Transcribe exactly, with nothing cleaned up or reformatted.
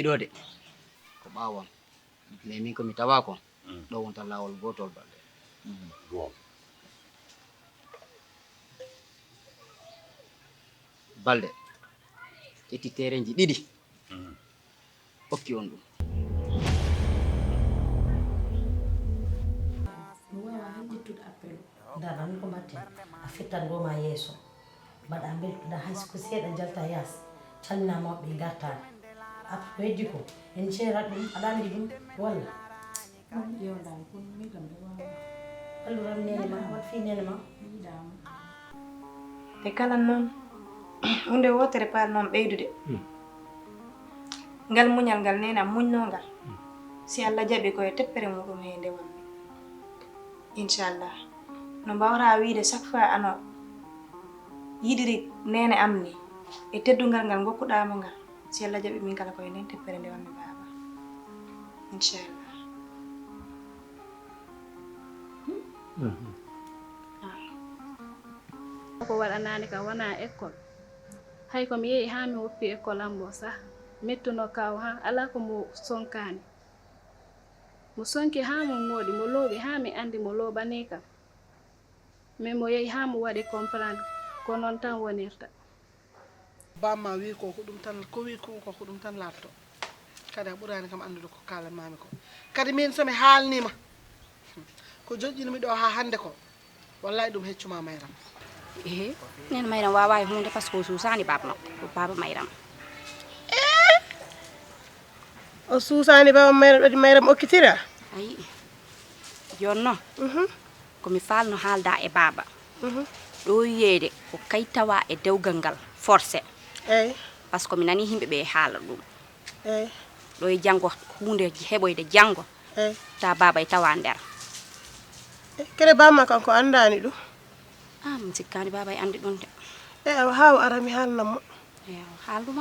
Ɗo de, ko ɓaawo am. Mais min ko mi tawa ko, ɗo wonta laawol gootol, Balde. Goonga. Balde ƴetti teerenji ɗiɗi, okki on ɗum. Mi waawaa hay ƴettude appel. Ndaar ɗam ko mbaɗten, a fettan ngoo ma yeeso. Mbaɗa mbeltuɗa hay so ko seeɗa, njalta yaas, calmina mawɓe ɓe ngartaani. Après ko heddi ko, en jeerat ɗum, aɗa anndi ɗum, walla? Ɗum ƴeewɗaani, kono min kam mi waawaa. Walluram neene ma, waɗ fii neene ma. Mi yiɗaama. Ɓe kalan noon, huunde wootere paal noon ɓeydude. Ngal muñal ngal neene am muñnoo ngal, si Allah jaɓi ko e teppere muuɗum he nde wonmi. Inchallah. No mbaawraa wiyde chaque fois ano yiɗiri neene am ni, e teddungal ngal ngokkuɗaa mo ngal, si Allah jaɓi min kala ko e nden teppere nde wonmi baaba. Inchallah. Ah. Ko waɗanaani kam wonaa école. Hay ko mi yehi haa mi woppi école am mo sah, mettuno kaw haa alaa ko mo sonkaani. Mo sonki haa mo mooɗi, mo looɓi haa mi anndi mo looɓanii kam. Mais mo yehi haa mo waɗi comprendre, ko noon tan wonirta. Bamma wi ko ko ɗum tan, ko wi ko, ko ko ɗum tan laatto. Kadi a ɓuraani kam anndude ko kaalanmaami ko. Kadi min so mi haalniima ko joƴƴinmi ɗo haa hannde ko, wallahi ɗum heccuma Mayram. Ehe, nene Mayram waawaa e huunde par ce que o suusaani baaba makko, ko baaba Mayram. O suusaani baaba Mayram, ɗo Mayram okkitira? Ayi, jooni noon, mhm, ko mi faalno haalda e baaba. Mhm. Ɗo yiyeede ko kay tawa e dewgal ngal forcé. Eyi. Par ce que mi nani yimɓe ɓe haala ɗum. Eyi. Ɗo e janngo huunde heɓoyde janngo. Eyi. Ta baaba e tawa nder. Eh, kene bamma kanko anndaani ɗum? Ah, mi sikkaani baaba e anndi ɗum de. Eh, awa haa o ara mi haalnan mo. Eyi, awa haaldu ma.